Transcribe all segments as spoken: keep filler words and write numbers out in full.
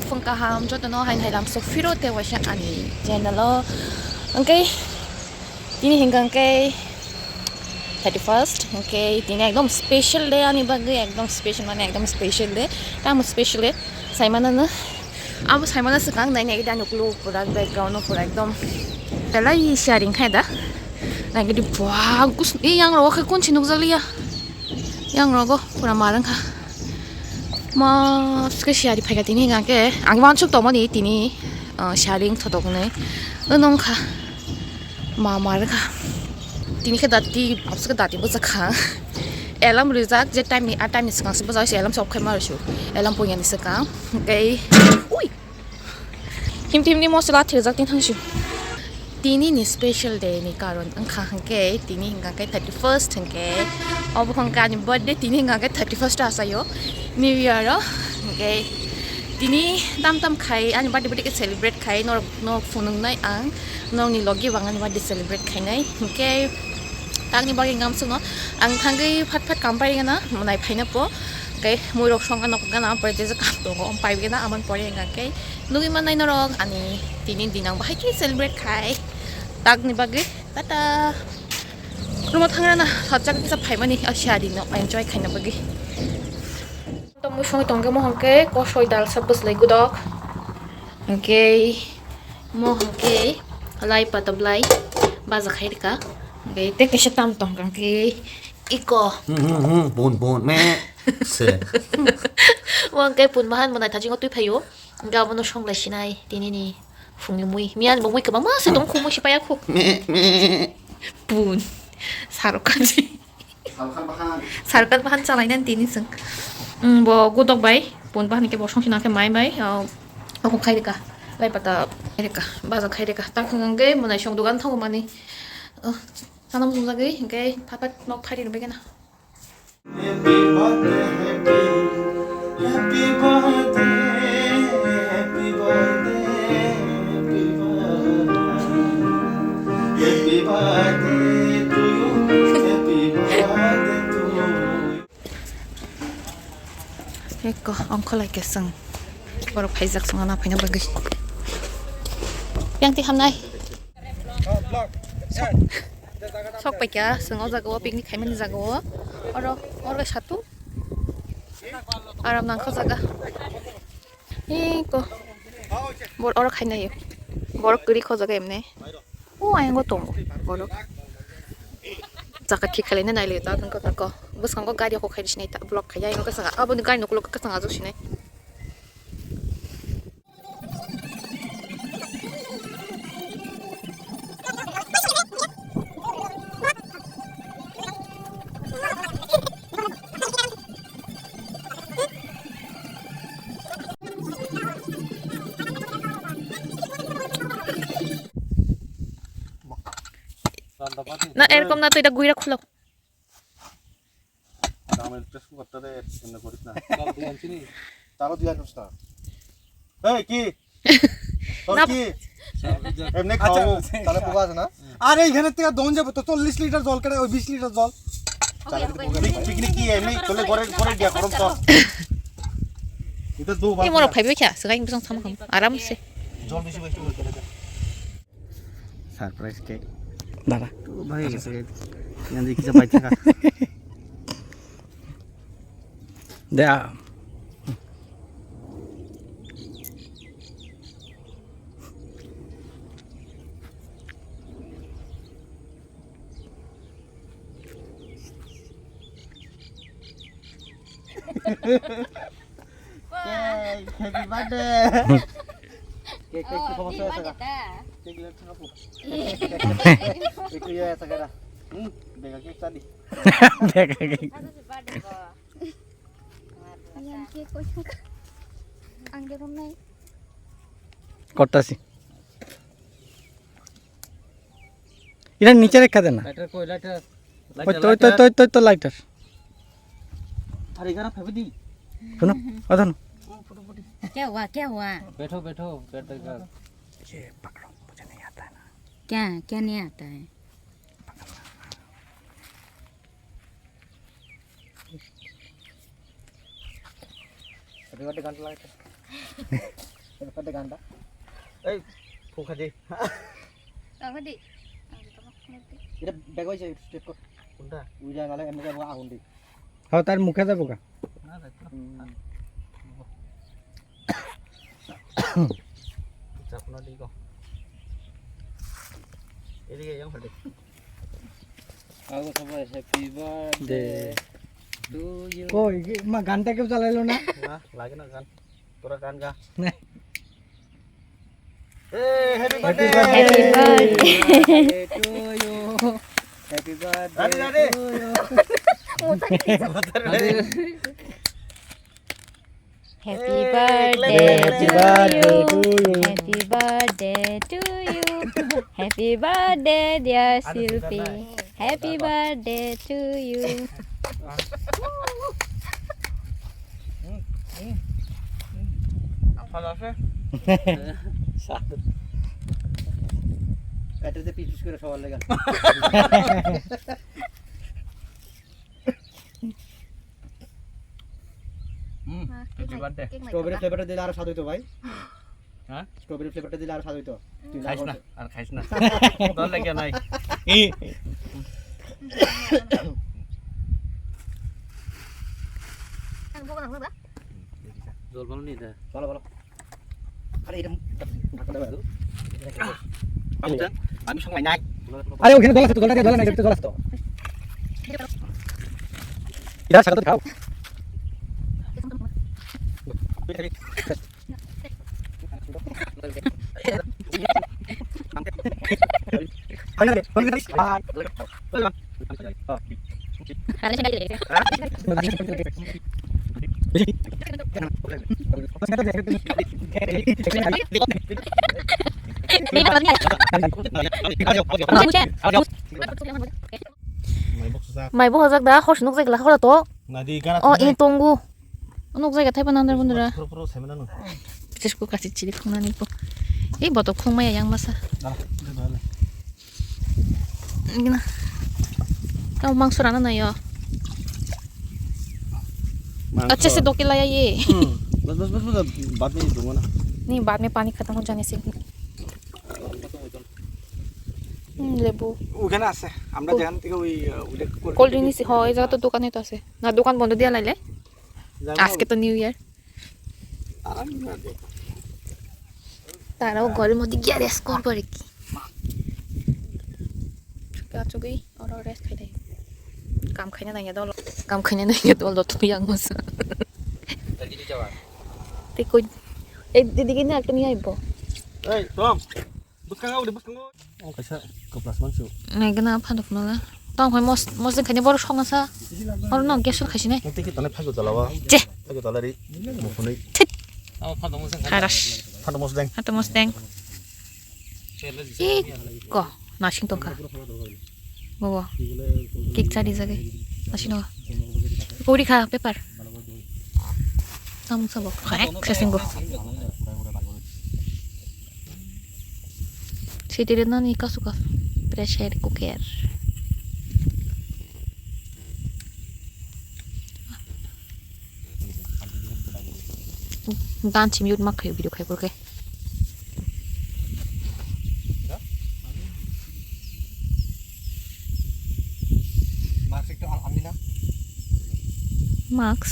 Phung kaham jotono hain hai lam sok phiro te waisa ani channel o. Hwnkhe tini hwnkha hwnkhe thirty first, hwnkhe tini ekdom special day ani bagwi, ekdom special mane ekdom special day. Tamo special day saimano no, abo saimano swkang nai nai dan uklo pura background no pura ekdom belai sharing khai da. Nai gidi bua gus e yang ro khe kun si nukjak liya. Yang rogo pura mar wngkha. Mosque siyari phaikha tini hwnkha khe ang wansuk tongmani tini, ah, siyari wngthotok hinwi. Wngkha ma mar wngkha. Tini khe dati, absukhe dati bwchakha. Alarm rijak je time ni, a time ni swkang se bwchak se alarm se off khai ma rwsio. Alarm punya ni swkang. Tei, ui! Himti himti mosola thirjak tin thangsi. Tini ni special day ni karon wngkha hwnkhe tini hwnkha khe thirty first hwnkhe obo hwnkha ani birthday tini hwnkha khe thirty first asayo New Year o hwnkhe tini tam tam khai ani birthday birthday khe celebrate khai norok no phunuknai ang nokni logi bo ang ani birthday celebrate khainai hwnkhe takni bagwi wngkha swkno ang thangwi phat phat kam pai gana mwnai phaina po. Khe mui rok songkha nok gana pore je kam tongo pai gana amon pore hwnkha khe nugwi mannai norok ani tini din ang bahai khe celebrate khai takni bagwi tata. Rumo thangrana sajak kisa phaimani a siyari no enjoy khaina bagwi. Tongwi songwi tongkhe mohon khe kosoi dal sa bwslai gudok. Hwnkhe mohon khe lai pata bwlai baja khai rwkha. Hwnkhe tei kaisa tam tongkha hwnkhe iko. Hmm, hmm, hmm, bun, bun, me. Se. Mo hwnkhe pun bahan mwnai thasingo twi phaio. Hwnkhe abono songlai sinai tinini phungni mui. Miyani bo mui kwbangma se tong khumui se paya khu. Me, me. Pun. Sarok kanji. Sarkar bahan. Sarkar bahan chalainani tini chwng. Mm, bo godok bai, pun bahan khe bo songsi nangkhe mai bai, o, okho khai rwkha. Lai pata khai rwkha, baja khai rwkha. Tak hwnkhe mwnai song dogan thango mani. O, sanam sumjagwi hwnkhe phat phat nok phari rwbaikhe na. Happy birthday, happy, happy birthday, happy birthday, happy birthday, happy birthday to you, happy birthday to you. Eko, ongkholai keseng. Borok phaijak songna phaina bagwi. Yang ti hamnai. Sok paikha, chwng o jaga o picnic khaimani jaga o. Oro, oro satu. Aram nangkha jaga. Eko. Bor oro khainai. Borok kwrwi kho jaga emne. O ayang o tongo. Borok. Jaga thik khlaina nailai ta tongkha tako. Bwskango gari kho khai sinai ta block khai ayang o kasanga. Aboni gari nokolo kasanga ajuk sinai. না, এরকম না, তো এটা গুইরা খুলো। দামের প্রেস কুকারটা রে, এমনি করিস না। তারও দুই আনিস না। এই, কি? তোর না। কি? এমনি আচ্ছা, খাওয়াবো, আচ্ছা। তাহলে পোকা আছে না? আর এইখানে থেকে দন যাবো তো চল্লিশ লিটার জল কেটে, ওই বিশ লিটার জল। পিকনিক কি এমনি করলে ঘরে, ঘরে গিয়া গরম তো। এটা দু বার। এই মরক খাইবে খা, সেখানে কিছু থামা খাম, আরামসে। জল বেশি বেশি করে দে। Surprise cake. দাঁড়া। তো ভাই, আচ্ছা, আচ্ছা। এখান থেকে কিছু পাই থাকা। দে, আ। Cake, happy birthday. Cake, cake, oh, সমস্যা আছে না? Cake লেট খাবো। একটু ইয়ে আছে কেন? হুম, দেখা cake চালি। দেখা cake। Yang cake kok ang gerom nai. Kottasi. Ira niche rekha de na. Lighter koi, lighter? Oi to, oi to, oi to, oi to, lighter. Are gara phabi di. Suno, o suno. Kya hua, kya hua? Baitho, baitho, baitho. Ye pakdo, mujhe nahi aata hai na. Kya, kya nahi aata hai? Happy birthday, ganti lighter. Kata ganda. Ei, phung kha di. Tangkha di. Ang jotto no phunuk di. Ita bag wise straight kor. Kunta? Uja nale emne agun di. Hao, tar mukhe jabo ga. Na, jai to. Hmm. Chapno di ko. Iri yang hade. Aku sabo happy birthday to you. Koi, ma ganta keu chalailo na? Na, lagi na gan. Pura gan ga. Hey, happy birthday. Happy birthday. Happy birthday to you. Happy birthday to you. Happy birthday to you. Happy birthday to you. Happy birthday, dear Silpi. Happy birthday to you. Katrede pis pis kore sabar lega. Hmm, happy birthday. Strawberry flavor dile aro sad hoito bhai. Hah? Strawberry flavor dile aro sad hoito. Khais na, ar khais na. Dol lagi nai. Jol bol ni da. Bolo, bolo. আরে এটা ঢাকা দেবে তো। আমি তো, আমি সব নাই। আরে ওখানে জল আছে তো, জলটা দে, জল নাই, এটা জল আছে তো। এটা সাথে খাও। Mai bo hojak da, hor se nukjagla hor to. O, i tongo. Nukjagla thaiba nandar bundra. Puro, puro, semena no. Bises ko kasi chiri khungnani ko. Ei boto khungmaya yang masa. Gina. Tamo mangso rana na yo. Mangso. Acche se doke laya ye. Hmm. Bas, bas, bas, bas, baad mein dunga na. Nahi, baad mein pani khatam ho jane se. Hmm, lebu. ওখানে আছে। আমরা যেখান থেকে ওই, আহ, ওইটা করে cold drink নিছি, হ, এই জায়গা তো দোকানে তো আছে। না, দোকান বন্ধ দিয়া লাইলে। যাবো। আজকে তো New Year। তারাও ঘরের মধ্যে গিয়া rest করবো আর কি। Chukya chugwi oro rest khai dai. Kam khaina nangya dol. Kam khaina nangya dol dot yang masa. Tei koi. Ei didi gini aku ni aibo. Ei, Tom. Bwskango, bwskango. O kaisa kwplas mangsu. Nai gana phano phano la. Tong phai mos, mos khaini borok songna sa. Oro no gas sur khaisine. Tiki tane phago jalawa. Che. Phago jalari. Mukhunui. Thit. Haras. Phano mos deng. Hato mos deng. Iko, nasing tongkha. Bobo. Cake chari jagai. Nasing no. Puri kha, paper. Samung sabok. Hai, sesingo. Sitire nani kasuka. Pressure cooker. Gan chimyut mak khayo video khai porke. Mask ekta al-, anni na? Mask?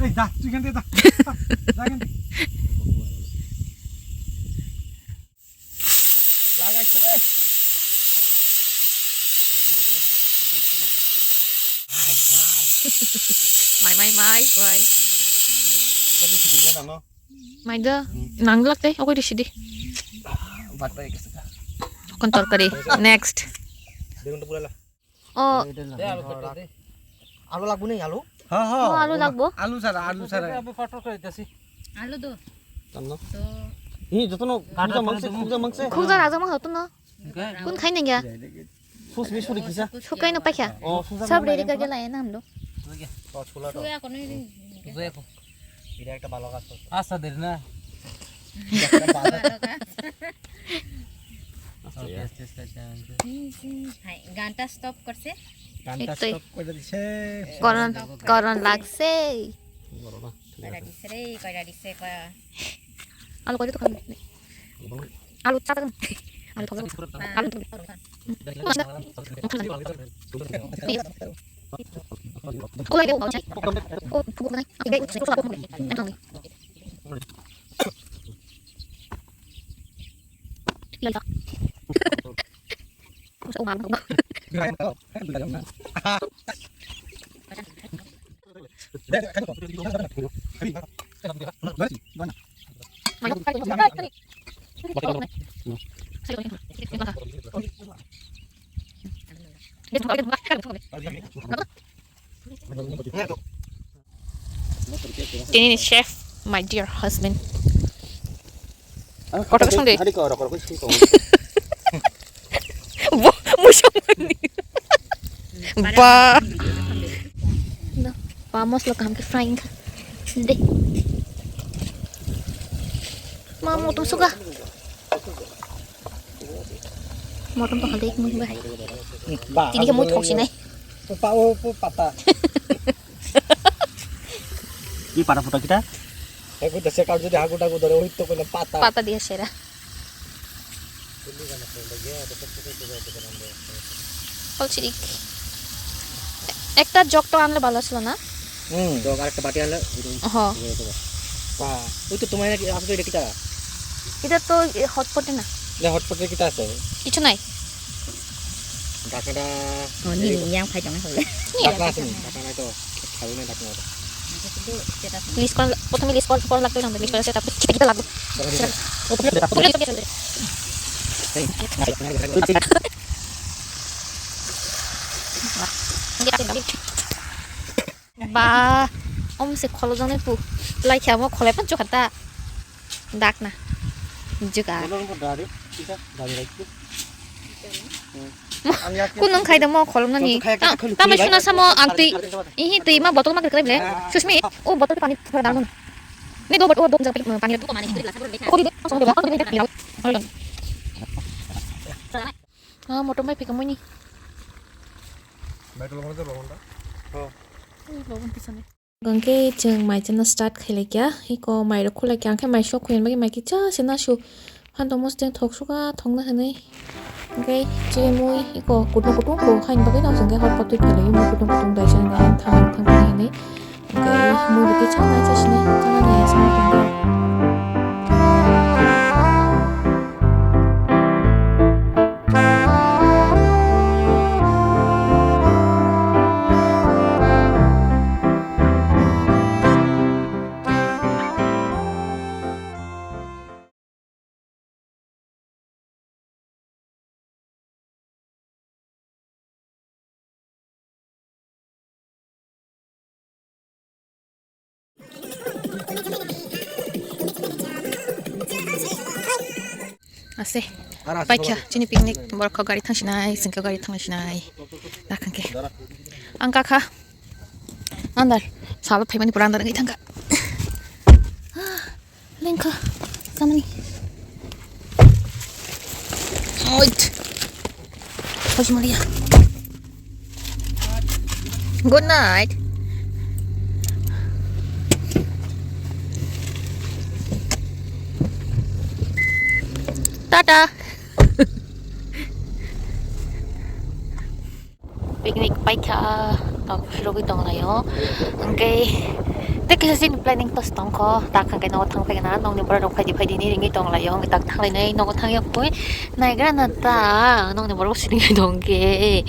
Ei, da, tui ekhon theke da. Da, da, ekhon theke. Lagai se de. Mai, mai, mai, mai. Tadi sedikit kan, no? Mai da, nang lak tei, okoi di sidi. Bat bai kesa ka. Kon torkari. Next. Dia untuk pula lah. Oh. Alu lagbo ni alu? Ha, ha. Oh, alu lagbo? Alu sara, alu sara. Abu photo koi dasi. Alu do. Tanno. Hi, jotono khukja mangse, khukja mangse. Khukja raja mang hoto no. Kun khai nangya? Fus mi suri kisa. Sukai no paikha. Oh, susa. Sab ready karke laye na hum log. Oh, chula to. Suya ko nahi. Suya ko. Ira ekta bhalo gaj. Asta der na. Bhalo gaj. Aste, aste, aste, aste. Hai, ganta stop korse. Ganta stop kore dise. Koron, koron lagse. Koira dise re, koira dise, koira. Alu koi tu kan. Alu chata kan. Alu thok. Alu thok. Ko lai ko ko chai. Oh, ko ko nai. Ake gai ko ko ko. Lala. Ko sa umar ko. Tini ni chef, my dear husband. Kotor song de. Bo, musong mani. Ba. No, ba mosla kaham ke frying kha. De. Ma motom suka. Motom to halde mui ba. Ba, tini ke mui thok sinai. Pa o, pa pata. Ki pata phuta kita? Hagu da sekar jodi hagu dagu dore, oi to kono pata. Pata dia sera. Hol chirik. Ekta jog to anle bhalo aslo na? Hmm. Jog ar ekta bati anle. Oho. Ba. Oi to tomar ki asle kita. Kita to hotpot na. Ya hotpot kita ase. Kichu nai. Dakada. Oh, ni yang khai tong hole. Dakada ase ni. Dakada to. Khai na dakada. List kora, prothome list kora, kora lagbe na, list kora se tarpor kita, kita lagbe. Ba, om se kholo jone pu. Lai khe amo kholai pan chukha ta. Dak na. Juga. Kunung khai da mo kholom nani. Tamo suna samo ang twi. Ihi twi ma botol ma kre kre. Susmi, o botol pani thora dang. Ne do botol do jang pani. Ko di de. Ah, motor mai phika muni. Mai tolo mo jalo honda. Ho. Ui, babun pisane. Hwnkhe chwng mai chana start khailaikia, iko mairok khulaikha, hwnkhe mai sok khuina bagwi mai kisa se nasu. Phantok mosodeng thok suka thokna hwnwi. Hwnkhe chini mui iko kutung kutung bo haini bagwi no hwnkhe hor patwi khailaiwi mui kutung kutung dai chana thang thang hwnwi. Hwnkhe mui bo kisa nai chasini, chana nai chana tongkha. Ase. Paikha, chini picnic, borok kok gari thang sinai, sengkhe gari thang sinai. Dakhang khe. Ang kakha. Andar. Salo phaimani pura andar ngai thangkha. Lengkha, kamani. Oit. Hoy, Maria. Good night. Tata. Picnic paikha, tok phirogwi tonglaio. Hwnkhe tei kisa chini planning to tongkho, tak hwnkhe nogo thang phaikha na, nokni borok rok phaidi phaidi hinwi ringwi tonglaio, hwnkhe tak thanglainai nogo thangya koi naigra na ta, nokni borok siringwi tongkhe,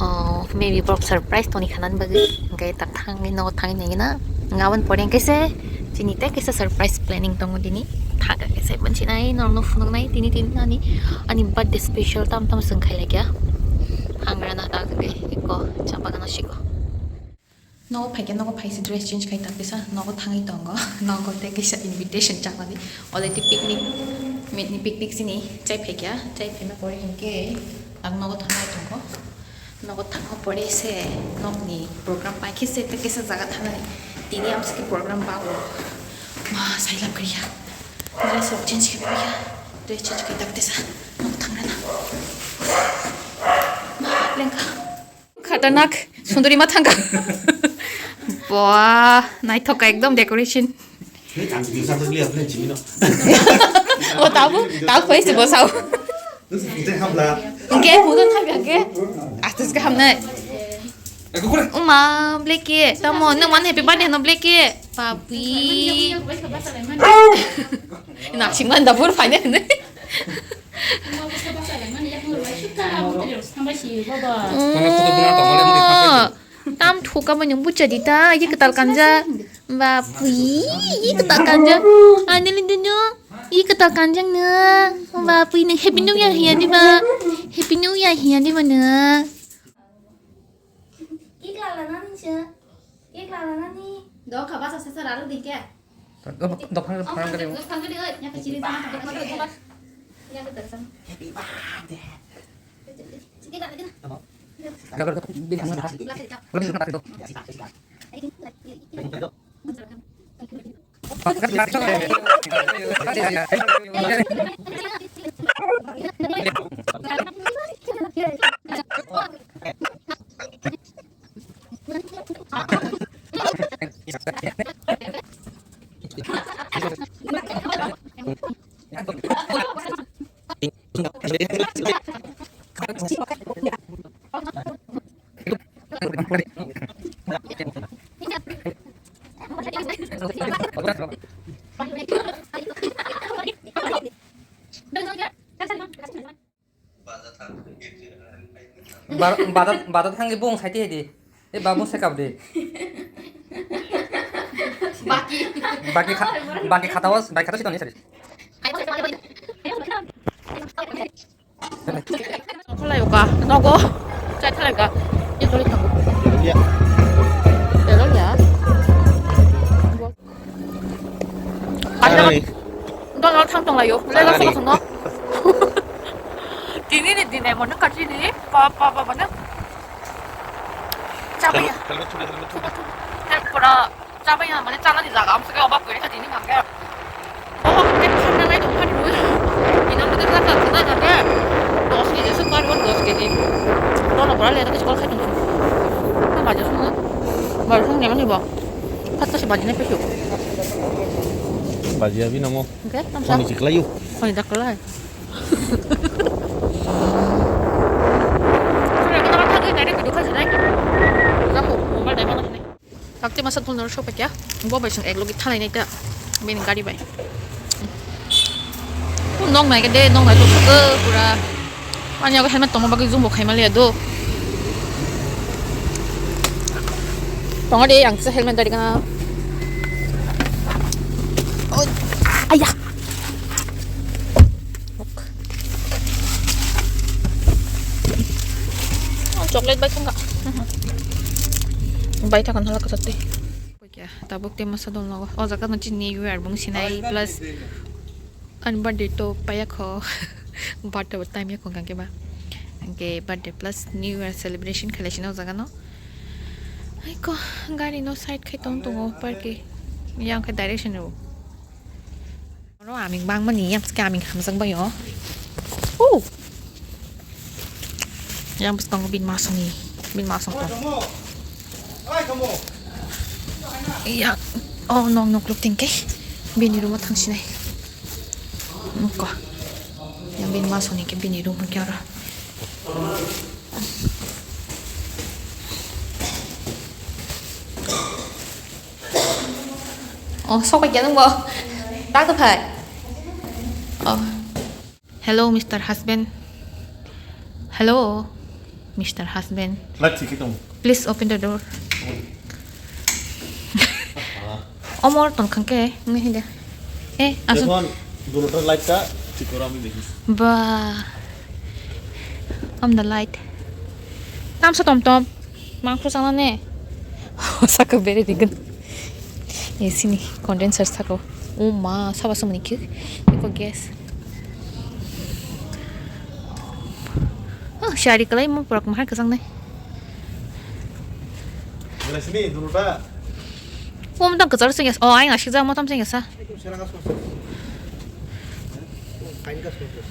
oh, maybe borok surprise tongni khanani bagwi, hwnkhe tak thangwi nogo thangwi naigwna, aboni pore hwnkhe se. Chini tei kaisa surprise planning tongo tini. Thaga kaisa bonsinai norokno phunuknai tini tini ani, ani birthday special tam tam swng khailaikha. Hangrana ta khe eko chapagana siko. Nogo phaikhe nogo phaisa dress change khai ta kaisa nogo thangwi tongo. Nogo tei kaisa invitation chapani. Already picnic, mini picnic sini chai phaikha. Chai phaima pore hinkhe ang nogo thangwi tongo. Nogo thangma pore se nokni program paikhe se tei kaisa jaga thangnani. Tini amsike program bago ma sailab kariya. Dress rok change khe phaikha. Dress change khe tak tesa nogo thangrana. Ma lengkha. Khatarnak sunduri ma thangkha. Bwah, naithok ekdom decoration. O tabu, tabu phai se bosao. Hingke phunukna thangkha hingke. Aste se hamnai. Uma, Blackie, tamo, nang man happy birthday no, Blackie. Papi. Na, singman da bur phai ne. Tam thuka mo nyung bucha di ta, ye ketal kanja. Ba pui, ye ketal kanja. Ani le dino, ye ketal kanja na. Ba pui ne Happy New Year hiya di ba. Happy New Year hiya di ba na. Cake lala nani se? Cake lala nani? Dok kha basa sasa ralo dingke. Dok, dok phang, phang kare. Dok phang kare, oi. Nya kachiri sama. Nya kachiri sama. Happy birthday. Cake lala dina. Dok, dok, dok, dok. Lala dina. Ba-, bada, bada thangwi bung saite di. E babu sekap di. Baki. Baki kha-, baki khatawas, baki khatawas sitoni sari. Kholai ka, nogo. Chai thalai ka. Ye toli thago. Ya. Pero ya. Ai. Donald thang tong layo. Lega Ai. Song song no. Tini ni dinai mo nang kati ni. Pa, pa, pa, pa, nang. Chapa ya. Helmet, helmet, helmet, helmet. Pura chapa ya, mane chana di jaga, am seke obak koi ka tini mangke. Obak koi ka tini mangke. Inang kete jaga, jaga, jaga. Dos keji, super one dos keji. Dono pura le, kis kol khai tong. Na baja sung na. Baja sung ni mani ba. Khat kasi baji ne pesu. Baji abi namo. Oke, tamsa. Koni chiklayu. Koni daklai. Takte masa phone nor sopai kya. Bo bai song ek logi thalai nai ta. Bini gari bai. Nong nai ke de, nong nai to pura. Ani ago helmet tongma bagwi zoom bo khaima liya do. Tongo de, ang kisa helmet dari kana. Oi, aya. Ok. Oh, chocolate bai thangka. Bai thangka hala kasate. Kya, tabuk te masa don logo. O jaga no chini New Year bung sinai plus ani birthday to paya kho. Birthday time ya kho kangke ba. Angke birthday plus New Year celebration khalai sino o jaga no. Ai ko gari no side khai tong tongo park e. Yang khe direction ro. Oro aming bangmani, yang bwskhe aming hamjak bai o. Uh! Yang bwskango bini masongni, bini masong tong. Yang, oh, nong nukluk tingke, bini room o thangsinai. Nukha. Yang bini masongni khe bini room hwnkhe oro. Oh, sok bai kya nung bo? Ta to phai. Oh. Hello, Mister Husband. Hello, Mister Husband. Light siki tong. Please open the door. Omor ton khangke, ngi hide. Eh, asun. Telepon, durotar light ta, thik kora ami dekhi. Ba. Om the light. Tamsa tom tom. Mangkru sana ne. Saka bere digun. Esi ni condenser sako. O ma, saba sumani kik. Iko gas. Oh, shari kalai mo prak mahar kasang ne. Wala sini dulu ta. Mo motang kachar sing yas. Oh, aing asik ja motam sing yasa. Kain ka sosok.